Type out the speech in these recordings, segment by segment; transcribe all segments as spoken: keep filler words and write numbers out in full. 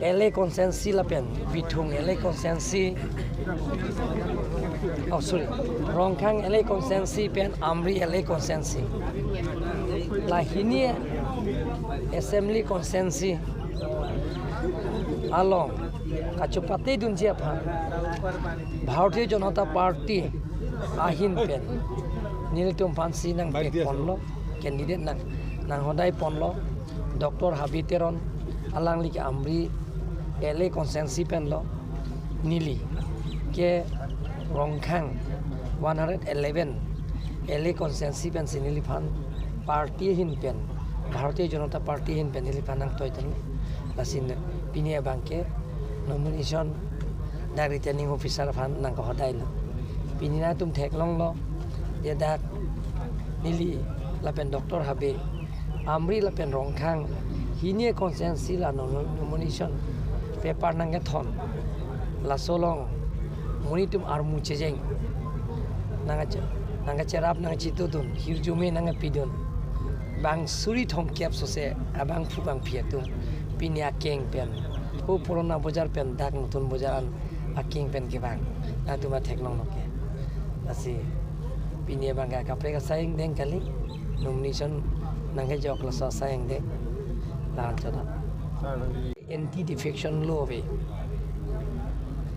L A constituency lapen Bithung L A constituency, oh sorry, Rongkhang L A constituency pen Amri L A constituency, la hini assembly constituency along kachopate dunji aphan Bharatiya Janata Party ahin pen nelitum aphansi nangpek ponlo, candidate nang nanghodai ponlo, Doctor Habe Teron, alangli ke Amri L A constituency penlo, neli ke Rongkhang one hundred eleven L A constituency pensi neliphan party ahin pen, Bharatiya Janata Party ahin pen neliphan nangtoidun. Lasi pini abangke nomination dak returning officer aphan nangkahadailo. Pini nangtum theklonglo, je dak neli lapen Doctor Habe, Amri lapen Rongkhang hini constituency la nom- nomination paper nangkethon. Laso along monit atum armu chejeng, nangkache- nangkacherap nangchitudun, hirjume nangkepidun. Bang suri thomkep sose abangphu bangphi atum pini akeng pen, o Purana Bazar pen dak Notun Bazar an akeng pen kevang, nangtum theklonglo ke. Lasi pini abangke kaprek asai angdeng kali, nomination nangkejok laso asai angdeng. Lahan chot anti defection law ave.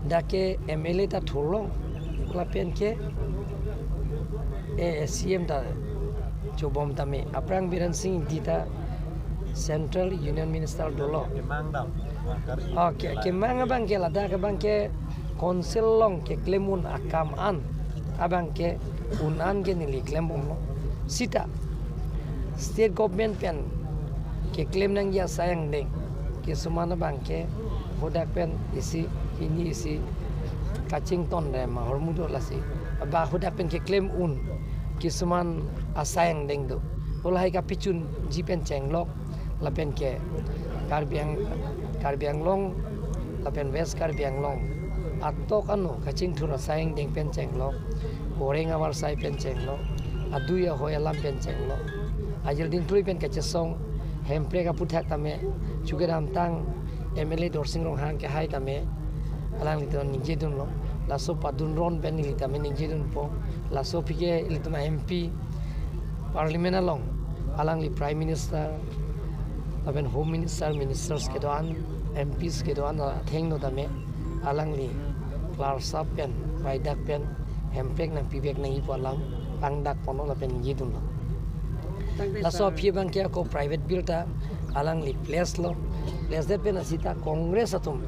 Dak ke M L A ta thurlong, lapen ke, eh, C M ta chobom tame. Aphrang Biren Singh Engti ta Central Union Minister dolo. Kemang dam. Oke, kemang abangke ladak abangke council along keklem un akam an abangke un an ke neli klembomlo. Sita state government pen keklem nangji asai angdeng, kisuman abangke hadak pen isi, hini isi kachington rem ahormu do lasi. Ba hadak pen keklem un kisuman asai angdeng do. Halahei kapachunji pen chenglok, lapen ke Karbi Ang-, Karbi Anglong lapen West Karbi Anglong atok ano kachingthur asai angdeng pen chenglok, oreng avarsai pen chenglok, adui ahoi alam pen chenglok, ajil dingklui pen kachesong hemprek aphuthak tame, chukedamtang M L A Dorsing Ronghang kehai tame, alanglitum ningjedunlo. Laso padunron pen neli tame ningjedunpo. Laso aphi ke ilitum M P, Parliament along alangli Prime Minister, lapen Home Minister, Ministers kedo-an, M Ps kedo-an athengno tame alangli klarsap pen, baidak pen hemprek nangpivek nangji pu alam pangdak ponlo lapen ningjedunlo. Laso aphi abangke ako private bill ta alangli place lo, place det pen asita Congress atum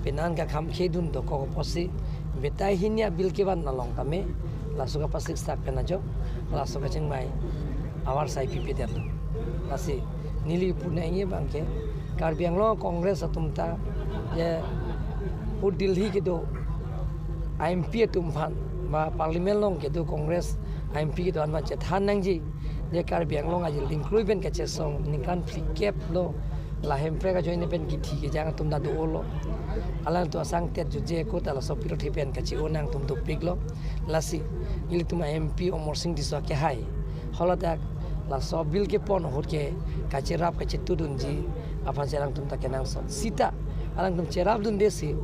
penan kakhamkhedun dokok apotsi, betai hini abill kevan along tame laso kapasik stak pen ajok laso kachingvai avarsai pipedetlo. Lasi neli pu nangji abangke Karbi Anglong Congress atum ta, je pu Delhi kedo M P atum aphan ba Parliament along kedo Congress M P kedo-an aphan chethan nangji, je Karbi Anglong ajil dingklui pen kachesong ningkan phlikep lo, la hemprek ajoine pen kithi kejang atum ta dolo. Alangtum asangtet jutje ako ta laso apirthe pen kachi-o nangtum dopiklo. Lasi ilitum M P Amarsing Tisso kehai, haladak laso bill kepon ahut ke kacherap kachetudunji aphansi alangtum ta kenangsot. Sita alangtum cherapdundesi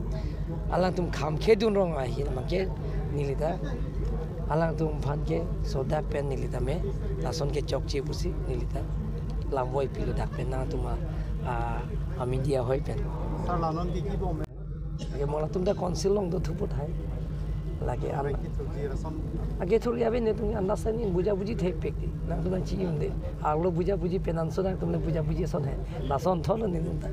alangtum khamkhedun rong ahin abangke neli ta alangtum aphan ke sodak pen neli tame lason kechokche pusi neli ta lamvoi pilo dak pen nangtum a, a, a media ahoi pen. Sir, la non ke kibom? Lake mo latum ta council along do thupo thai. Lake an. Ake thuri ave, netum understanding bujabuji thepik di. Nangtum nangchi-imde. Arlo bujabuji penanso nangtum le bujabuji ason he. Lason thotlo netum ta.